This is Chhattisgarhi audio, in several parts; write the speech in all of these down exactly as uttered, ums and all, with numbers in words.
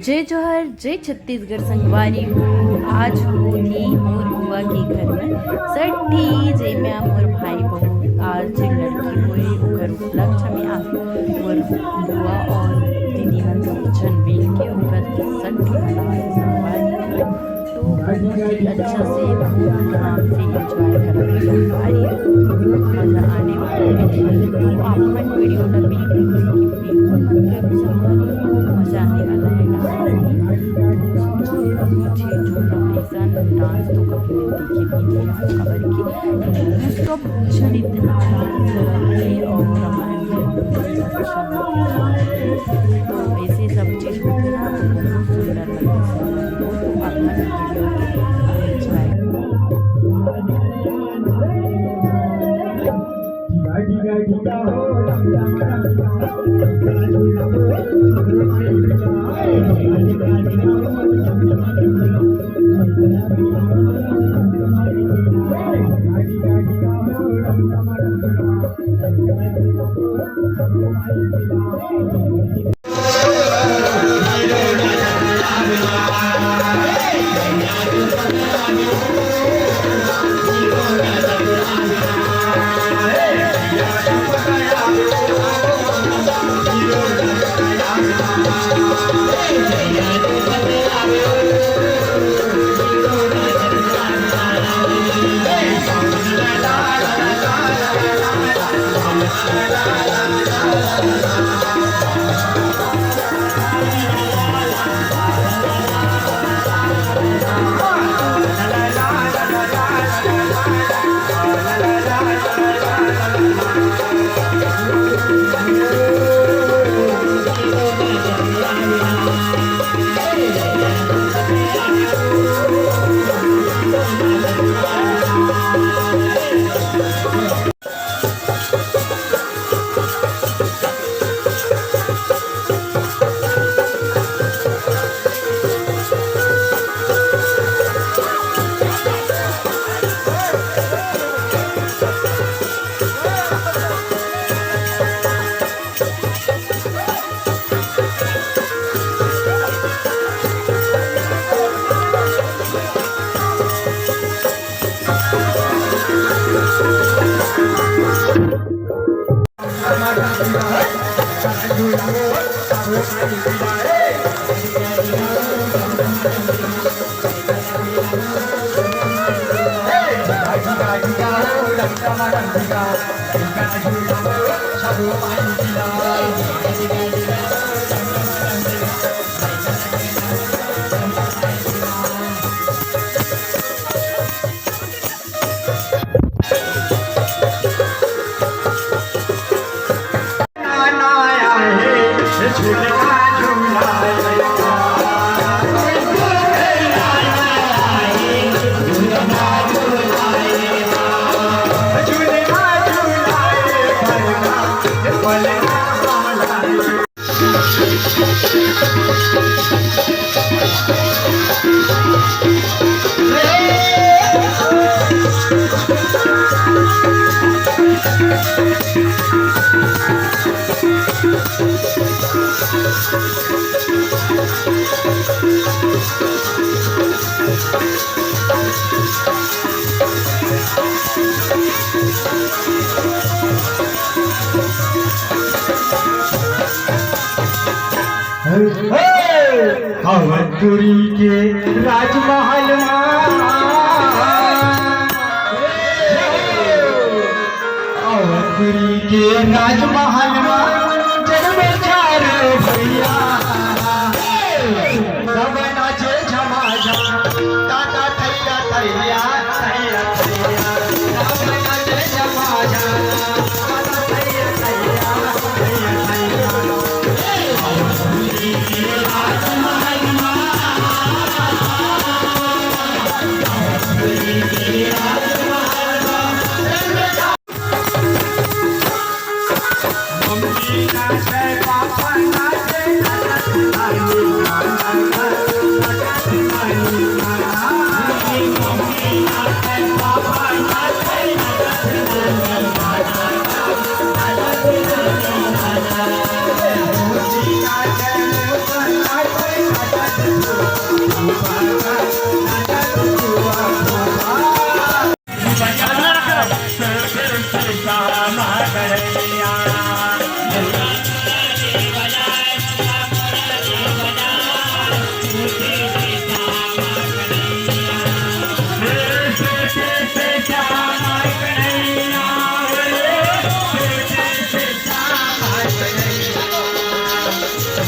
जय जोहार, जय छत्तीसगढ़ संगवारी हो। आज होही मोर बुआ के घर में छट्ठी, जेमा मोर भाई बहू आज लड़की होए, ओकर उपलक्ष्य में आज मोर बुआ और दीदी मन सब झन मिल के ओकर छट्ठी मनाए संगवारी हो। तो बहुत ही अच्छा से खूब आराम से एंजॉय करके संगवारी हो, मजा आने वाला है। तो आप मन वीडियो ला बिल्कुल स्किप बिल्कुल मत करो संगवारी हो, मजा आने वाला है डांस में। तो मुझे जो ना ऐसा डांस तो कभी मैं देखे भी नहीं हूँ, काबर कि मोस्ट ऑफ झन इतना डांस करत हे और रामायण में तो ऐसे सब चीज होथे ना, तो बहुत सुंदर लगथे। तो आप मन वीडियो के एंजॉय अवधपुरी के राजमहल मा, अवधपुरी के राजमहल मा जन्मे चार भैया, सब नाचे झमाझम, ताता थैया थैया, थैया थैया, सब नाचे झमाझम।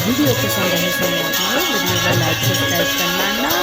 वीडियो पसंद आए तो वीडियो ला like, subscribe करना ना।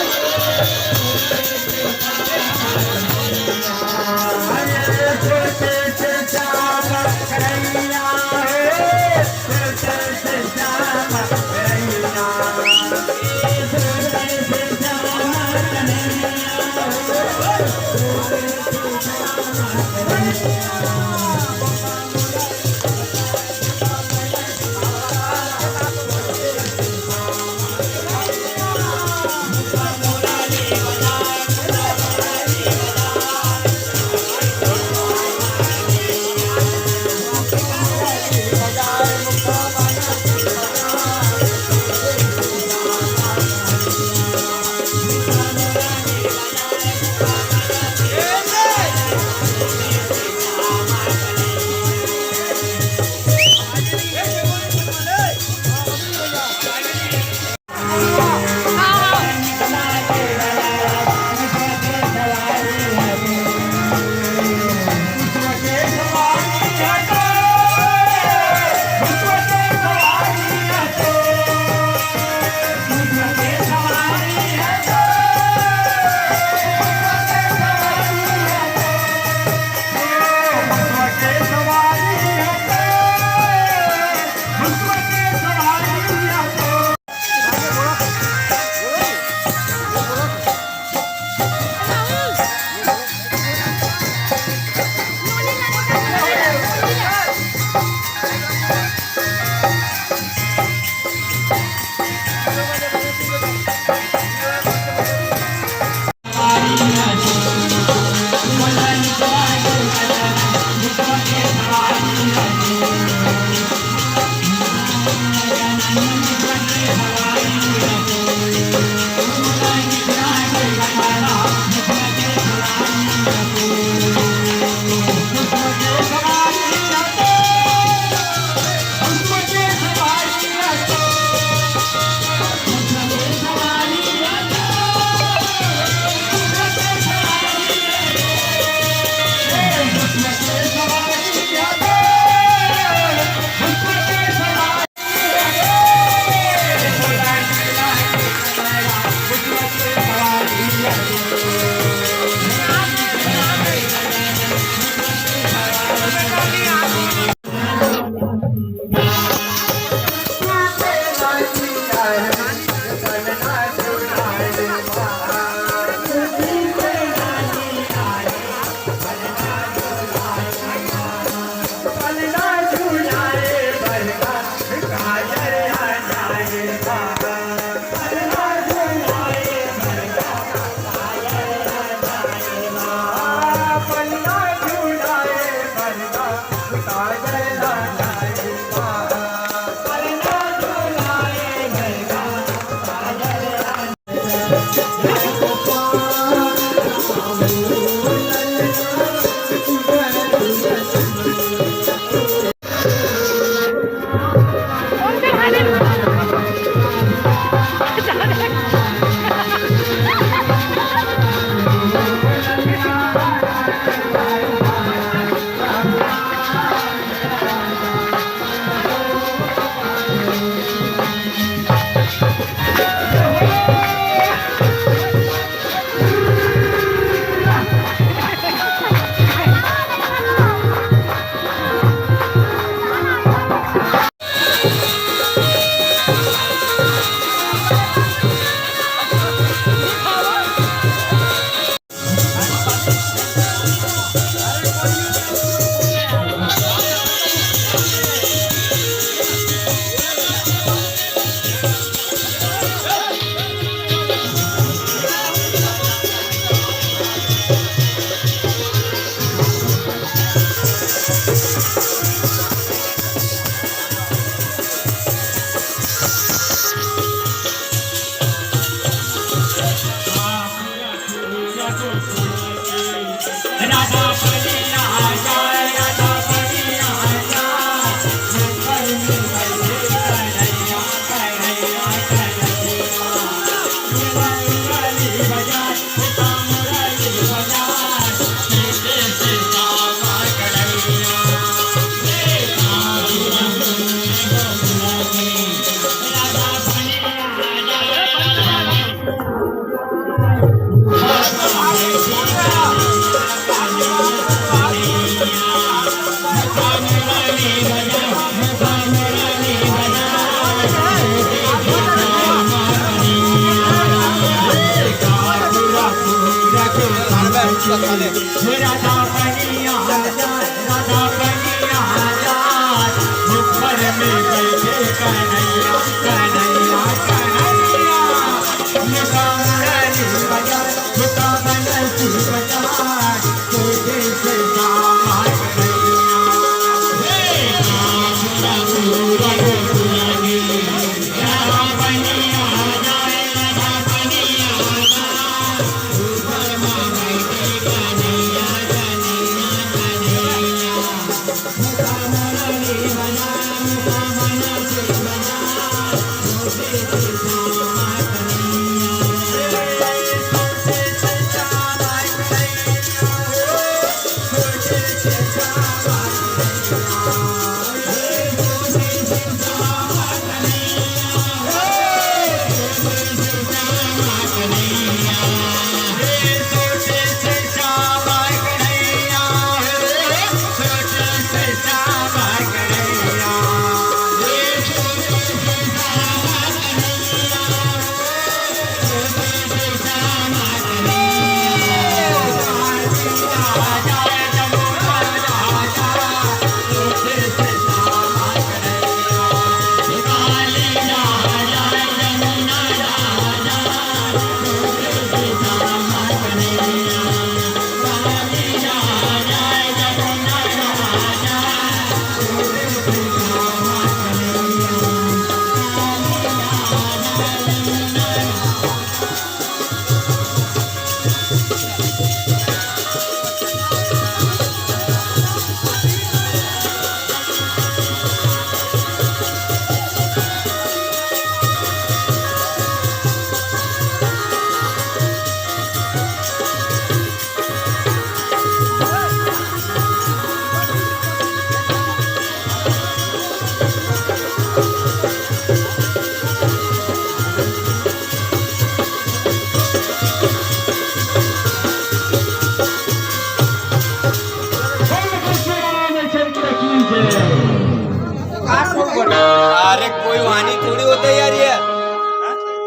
अरे कोई वाणी थोड़ी होता है यार, ये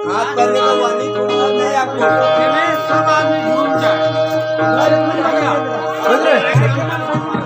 हाथ करने का वाणी थोड़ी होता है आपको। ये सब आदमी घूम जाए। अरे, सुन रहे?